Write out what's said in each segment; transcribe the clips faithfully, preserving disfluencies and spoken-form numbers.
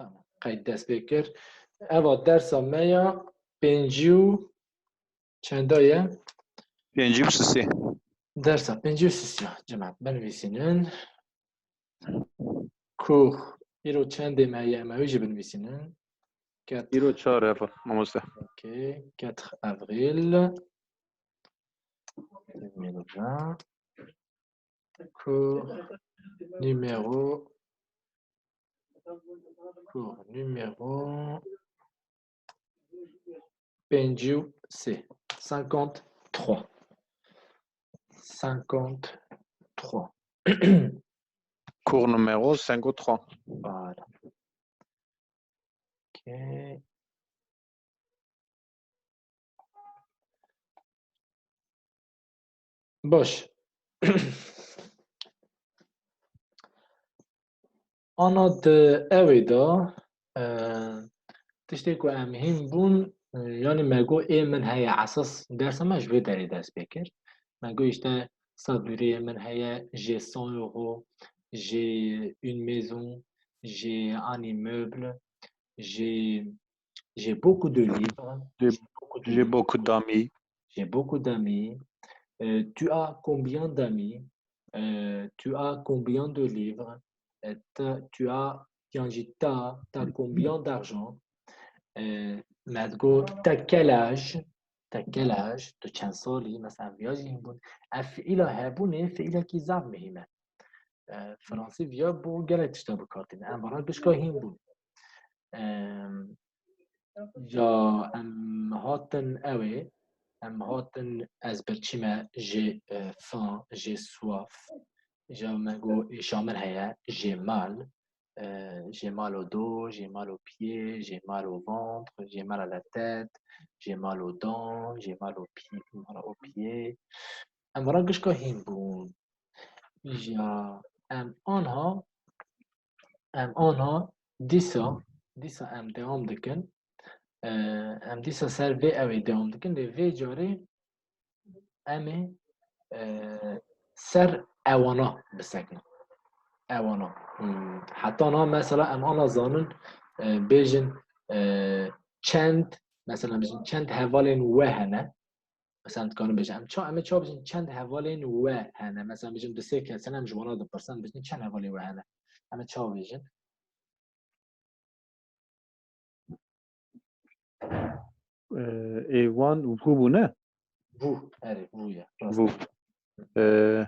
Tamam. Qeyd dest pê kir. Eva dersa me ya pêncî û çenda ye? Pêncî û sisê. Dersa pêncî û sisê ya, cemaat, binivîsînin. Cours. Îro çendê me ye, em wî jî binivîsînin. Quatre. Îro çar, eva, mamoste. Ok. Quatre avril. Deux mille vingt. Cours numéro, cours numéro pêncî û sê. Cinquante-trois. Cinquante-trois. Cours numéro cinquante-trois. Voilà. Ok. Baş. Ana di ewê de, e, tiştê ku em hîn bûn, e, yanî me got ê min heye, esas dersa me ji vê derê dest pê kir. Me got îşte ça durée min heye, j'ai cent euros, j'ai une maison, j'ai un immeuble, j'ai, j'ai beaucoup de livres, j'ai beaucoup de, j'ai beaucoup d'amis. J'ai beaucoup d'amis. Euh, tu as combien d'amis? Euh, tu as combien de livres? Euh, t'as, tu as, yan jî t'as, t'as combien d'argent? Euh, me digot, t'as quel âge? T'as quel âge? Tu çend salî? Mesela, viya jî hîn bûn. Ev fiîla hebûnê, fiîlekî zaf muhîm e. E, Fransî viya bo gelek tişta bi kar tîne. Em vana gişka hîn bûn. Em, ja em hatin ewê, em hatin ez birçî me, j'ai, e, faim, j'ai soif. Ja me got êşa min heye, j'ai mal. E, j'ai mal au dos, j'ai mal aux pieds, j'ai mal au ventre, j'ai mal à la tête, j'ai mal aux dents, j'ai mal aux pieds, mal aux pieds. Em vana gişka hîn bûn. Ja em anha, em anha dîsa, dîsa em dewam dikin. E, em dîsa ser vê ewê dewam dikin. Lê vê carê em ê, e, ser ewana bisekinin. Ewana. Hmm. Heta na mesela em ana zanin, e, bêjin, e, çend, mesela bêjin çend hevalên we hene. Mesela em dikarin bêjin, em ça, em ê ça bêjin çend hevalên we hene. Mesela bêjin du sê kes hene, em ji wana dipirsin, bêjin çend hevalên we hene. Em ê ça bêjin? Ee, ê wan vous bû ne? Vous, erê, vous ya. Rast. Vous. Ee,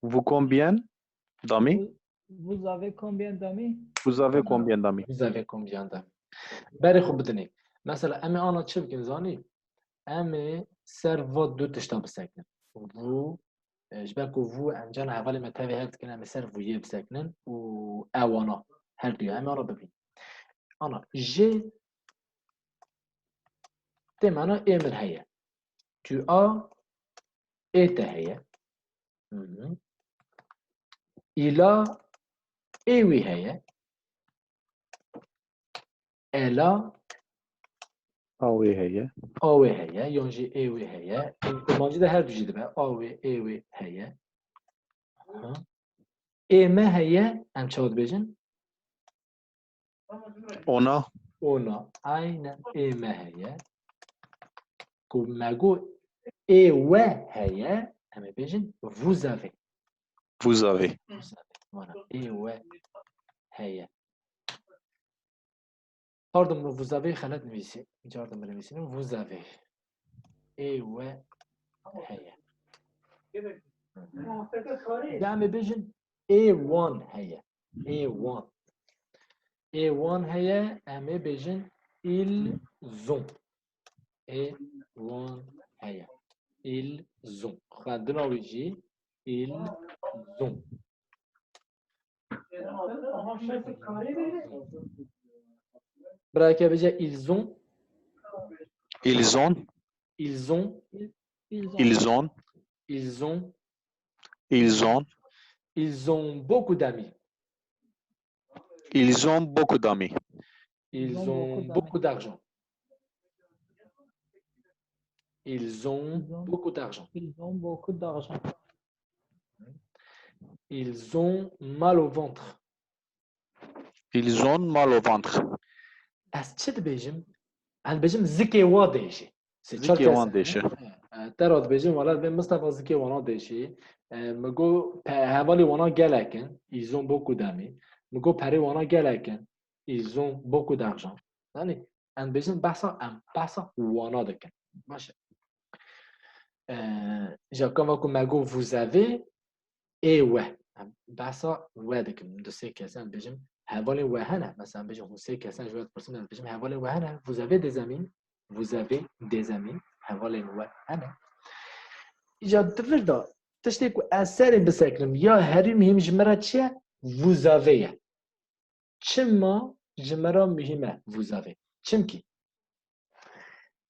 vous combien d'amis? Vous, vous avez combien d'amis? Vous avez combien d'amis? Vous avez combien d'amis? Berê xwe bidinê. Mesela em ê ana çi bikin zanî? Em ê ser va du tişta bisekinin. Vous, e, ji ber ku vous em carna hevalê me tevî hev dikin, em ê ser vous yê bisekinin û ewana her du ya. Em ê ana bibînin. Ana, j'ai tê mana ê min heye. Tu as, ê te heye. Hı hı. Il a, ê wî heye. Elle a, a wê heye. A wê heye, yan jî ê wê heye. Kurmancî de her du jî dibe. A wê, ê wê heye. Ha. Ê me heye, em çawa dibêjin? On a. On a. Aynen, ê me heye. Ku me got ê we heye, em ê bêjin vous avez. Vous avez. Vous avez. Voilà. Ê we heye. Pardon, vous avez xelet nivîsî. Cardim binivîsînim. Vous avez. Ê we heye. Ya em ê bêjin ê wan heye. Ê wan. Ê wan heye, em ê bêjin ils ont. Ê wan heye. Ils ont. Xwendina wî jî ils ont. Birayeke bêje ils ont. Ils ont. Ils ont. Ils ont. Ils ont. Ils ont. Ils ont beaucoup d'amis. Ils ont beaucoup d'amis. Ils ont beaucoup d'argent. Ils ont beaucoup d'argent. Ils ont beaucoup d'argent. Ils ont mal au ventre. Ils ont mal au ventre. Ez çi dibêjim? Ez dibêjim zikê wa dêşî. Sê çar Zikê kes wan in. dêşe. E, te ra dibêjim, wala dibê Mistefa zikê wana dêşî. E, mi got pe-, hevalê wana gelek in, ils ont beaucoup d'amis. Mi got perê wana gelek in, ils ont beaucoup d'argent. Yanî, em dibêjin behsa, em behsa wana dikin. Baş e. E, ji gava ku me got vous avez, ê we. Em behsa we dikim. Du sê kes em dibêjim, hevalên we hene. Mesela em bêjin hûn sê kes in, ji we dipirsin, em dibêjim hevalên we hene. Vous avez des amis? Vous avez des amis? Hevalên we hene. Îca di vir de tiştê ku ez serê bisekinim ya herî muhîm ji me re çi ye? Vous avez ye. Çima ji me re muhîm e vous avez? Çimkî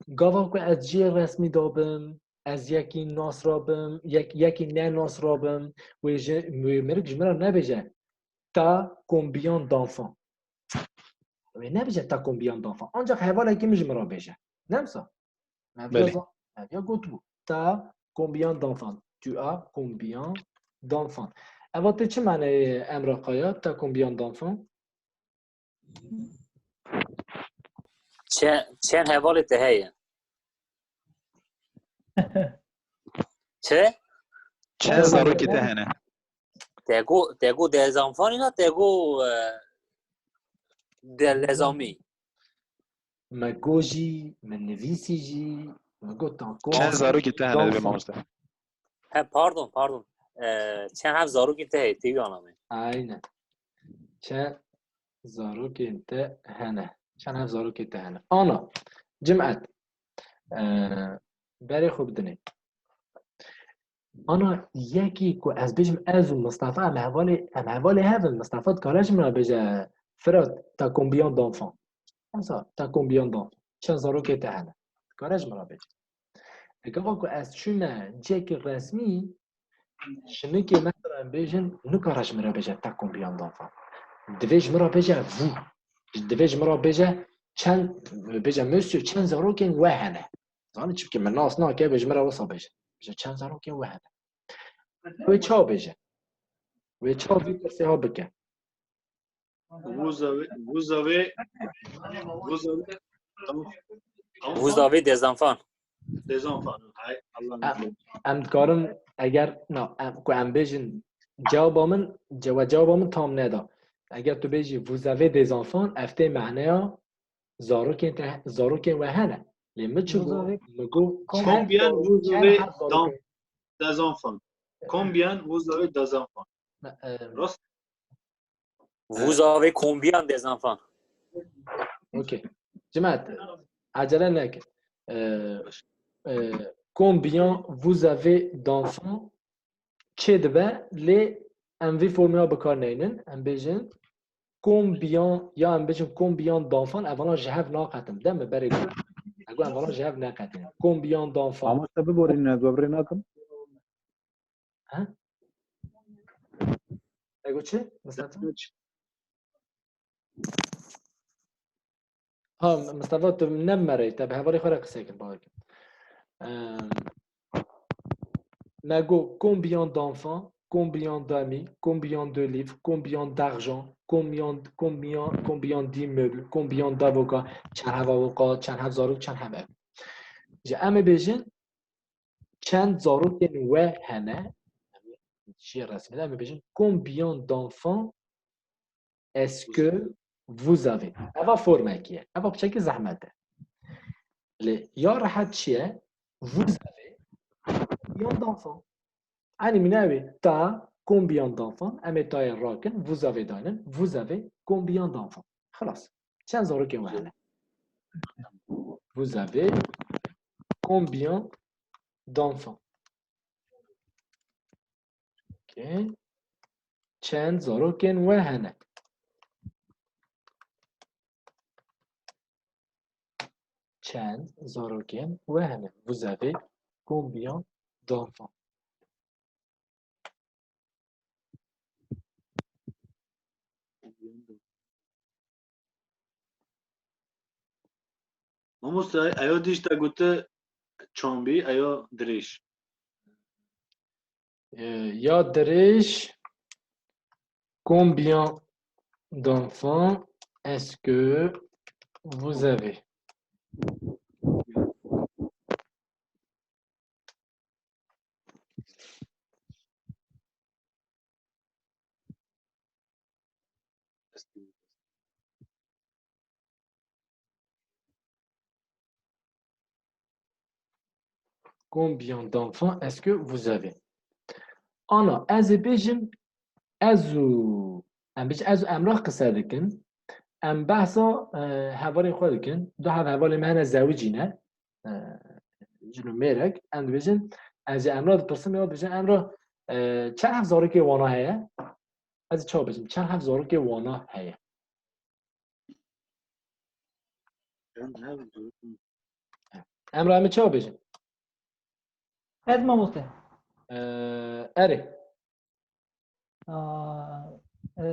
gava ku ez cihê resmî de bim, ez yekî nas re bim, yek, yekî ne nas re bim, wê ji, wê mirik ji me re nebêje t'as combien d'enfants? Wê nebêje t'as combien d'enfants? Ancak hevalekî min ji me re bêje. Ne wisa? Me Belê. vêya za-, me vêya gotibû. T'as combien d'enfants? Tu as combien d'enfants? Eva tê çi maneyê em re qaya? T'as combien d'enfants? Çe-, çend hevalê te heye? Çi? Çend zarokê te hene? Te got, te got des enfants îna, te got, e, de les amis. Me got jî, me nivîsî jî, me got t'as Çend zarokê te hene divê mamoste? He, pardon, pardon. E, çend hev zarokên te heye, tê wî anlamê. Aynen. Çend zarokên te hene? Çend hev zarokên te hene? Ana, cimet. E, berê xwe bidinê. Ana yekî ku ez bêjim ez û Mistefa em hevalê, em hevalê hev in. Mistefa dikare ji min re bêje Firat, t'as combien d'enfants? Mesela, t'as combien d'enfants? Çend zarokê te hene? Dikare ji min re bêje. Gava ku ez çûme cihekî resmî, jinikê mesela em bêjin, nikare ji min re bêje t'as combien d'enfants. Divê ji min re bêje vous. Divê ji min re bêje çend, bêje monsieur, çend zarokên we hene. Zanî çimkî min nas nake, bê ji min re wisa bêje. Bêje çend zarokên we hene. Wê çawa bêje? Wê çawa vî pirsê ha bike? Vous avez, vous avez, vous avez, Vous avez des enfants. Des enfants. Hay, Allah Em, em dikarin eger, na, em, ku em bêjin cewaba min, ce-, we cewaba min tam neda. Eger tu bêjî vous avez des enfants, ev tê meneya zarokên te, zarokên we hene. Lê min çi Vous got? avez Min got Combien çend, vous çend avez heb zarokên d'en-, des enfants? Combien vous avez des enfants? Me, e, Rost? Vous avez combien des enfants? Ok. Cimat, acele neke. E, e, combien vous avez d'enfants? Çê dibe, lê em vî formula bi kar neynin. Em bêjin combien, ya em bêjin combien d'enfants, ev vana ji hev naqetin. De me berê got. Ego em vana ji hev neqetin. Combien d'enfants? Mamoste biborîne, ez we bi rê nakim. Ha? Ego çi? Mesela Ha, Mistefa, tu ne merey, te bi hevalê xwe re qisey kir, bawer kir. Em, me got, combien d'enfants, combien d'amis, combien de livres, combien d'argent, combien, combien, combien d'immeubles, combien d'avocats, çend hev avoka, çend hev zarok, çend hev ev. Ji em ê bêjin, çend zarokên we hene, jê resmî de em ê bêjin, combien d'enfants est-ce que vous avez? Eva formekî ye. Eva piçekî zehmet e. Lê ya rehet çi ye? Vous avez combien d'enfants? Anî min ew ê, t'as combien d'enfants? Em ê t'ayê rakin, vous avez daynin. Vous avez combien d'enfants? Xelas. Çend zarokên we hene? Vous avez combien d'enfants? Ok. Çend zarokên we hene? Çend zarokên we hene? Vous avez combien d'enfants? Mamoste, eyo dîş te gote çambî, eyo dirêj. E, ya dirêj combien d'enfants est-ce que vous avez? Combien d'enfants est-ce que vous avez? Ana, ez ê bêjim, ez û, em bêjin, ez û Emrah qise dikin. Em behsa, e, hevalên xwe dikin. Du hev hevalên me hene zewicî ne. E, jin û mêrek. Em dibêjin, ez ê Emrah dipirsim, ya dibêjin, Emrah, e, çend hev zarokê wana heye? Ez ê çawa bêjim? Çend hev zarokê wana heye? Emrah, em ê çawa bêjin? Ez mamoste. E, erê. Aa, e,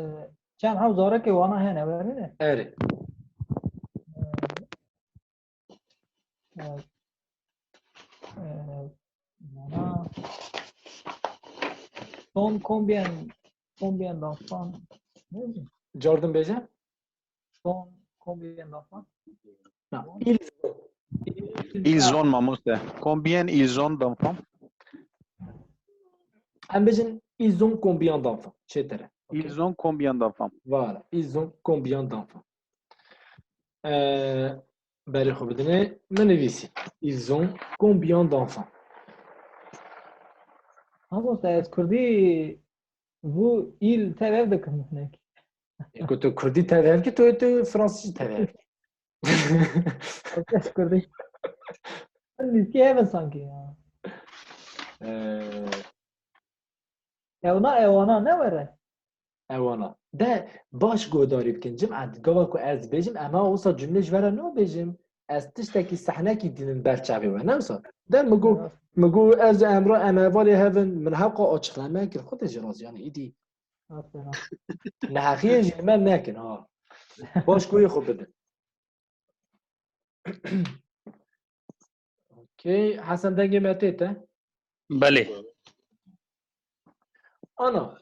çend hev zarokê wana hene, were ne? Erê. E, e, wana, son combien, combien d'enfants? Ne bileyim. Cardin bêje? Son combien d'enfants? Na, ils, Ils ont, mamoste. Combien ils ont d'enfants? Em bêjin, ils ont combien d'enfants? Çêtir e. Ok. Ils ont combien d'enfants? Voilà, ils ont combien d'enfants? E, berê xwe bidinê, min nivîsî. Ils ont combien d'enfants? Mamoste, ez kurdî bu il tev ev dikim hinek. Ê, ku tu kurdî tev ev kî, tu, tu fransîzî tev ev kî. Ez kurdî. Nîskî ev in sanki ya. Ee, Ewna, ewana ne were? Ewana. De baş guhdarî bikin. Cim, gava ku ez bêjim, em ha wisa cumlê ji we re nabêjim. Ez tiştekî, sehnekî dînim ber çavê we. Ne wisa? De mi got, mi got ez û Emrah em hevalê hev in, min hewqa açıklama kir. Xwe tê jî razî, yani, îdî. Aferin. Nehexiyê jî me nekin, ha. Baş guhê xwe bidin. Okey. Hesen, dengê me tê te? Belê. Ana,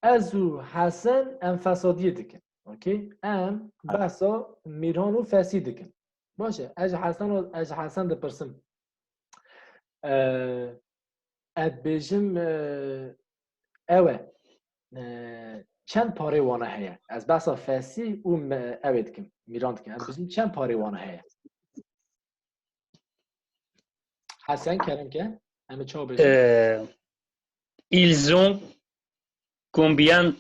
ez û Hesen em fesadiyê dikin. Okey? Em behsa Mîran û Fesî dikin. Baş e, ez ji Hesen, ez ji Hesen dipirsim. Ee, ez dibêjim, e, ew e. E, çend parê wana heye? Ez behsa Fesî û me, ew ê dikim, Mîran dikim. Ez dibêjim çend parê wana heye? Hesen, kerem ke. Em ê çawa bêjin? Euh, ils ont combien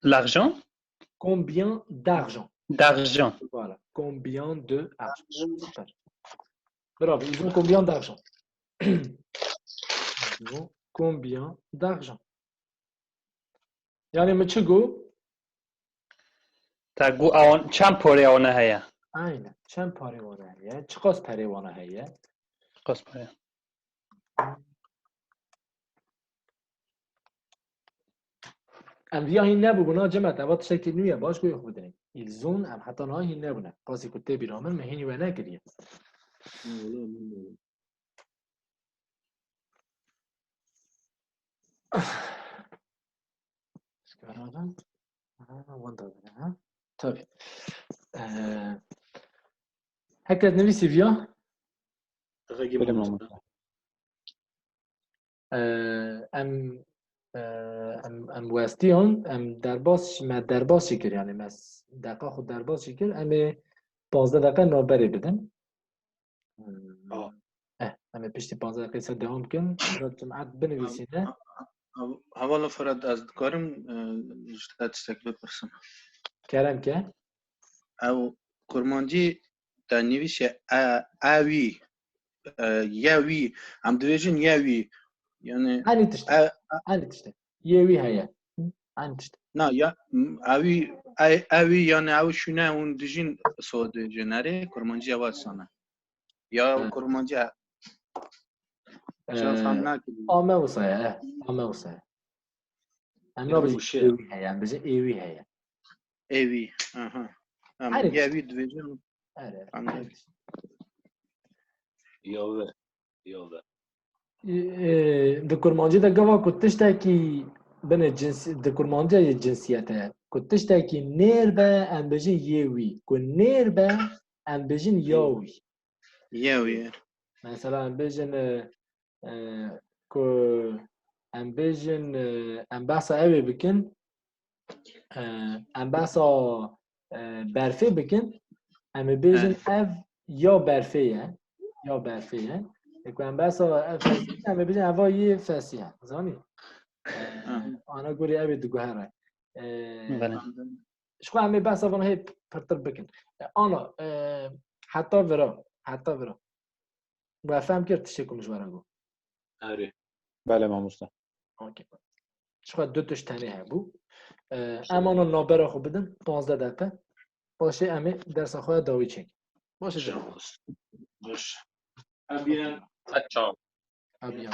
l'argent? Combien d'argent? D'argent. Voilà. Combien de argent? Super. Bravo. Ils ont combien d'argent? Ils ont combien d'argent? Yani mi çi got? Te got ewan çend parê wana heye? Aynen. Çend parê wana heye? Çiqas parê wana heye? Çiqas parê? Em viya hîn nebûbûna, Cemet, eva tiştekî nû ye, baş guhê xwe bidinê. Îlzûn, em heta niha hîn nebûne. Qasî ku tê bîra min, me hînî we nekiriye. Aha, wenda bine, ha? Tabii. Ee, herkes nivîsî viya? Belê, mamoste. Ee, em, ee, em, em westiyan, em derbas, me derbas jî kir, yani me s-, deqa xwe derbas jî kir, em ê panzdeh deqe navberê bidin. Aa. Eh, em ê piştî panzdeh deqê ser devam bikin. Murat Cemat binivîsîne. Hevala Firat, ez dikarim, e, ji te tiştek bipirsim? Kerem ke. Ew kurmancî te nivîşe e, ewî, e, yewî. Em dibêjin yewî. Yani Enî tişt. e, Enî tişt. Yê wî heye. Enî tişt. na ya, m-, ewî, e, ewî yani ew şûne hûn dijîn so dibêjin erê, kurmancî ew sane. Ya Hı. kurmancî Ee, ame wisa ye, eh, ame wisa ye. Em nabêjin ê wî heye, em bêjin ê wî heye. Ê wî. Aha. Em Erê. Yê wî dibêjin. Erê. Anladım. Yave. Yave. Ee, di kurmancî de gava ku tiştekî binê cins, di kurmancî de cinsiyete Ku tiştekî nêr be, em bêjin yê wî. Ku nêr be, em bêjin ya wî. Yew ye. Mesela em bêjin, e, e, ku em bêjin, e, em behsa ew ê bikin, e, em behsa, e, berfê bikin, em ê bêjin ev ya berfê ye, ya berfê ye. E, ku em behsa ev fesî bikin, em ê bêjin eva yê fesî ye. Zanî? E, ana gorî ev ê diguhere. E, Belê. Ji xwe em ê behsa van hê pirtir bikin. E, ana, e, heta vira, heta vira. We fehm kir tiştê ku min ji we re got. Erê. Belê mamoste. Okey. Ji xwe du tişt tenê hebû. E, em ana navbera xwe bidin, panzdeh deqe. Paşê em ê dersa xwe ya dawî çêkin. Baş e, can olsun. Baş. Ebiyen. Hadi çao. Ebiyen.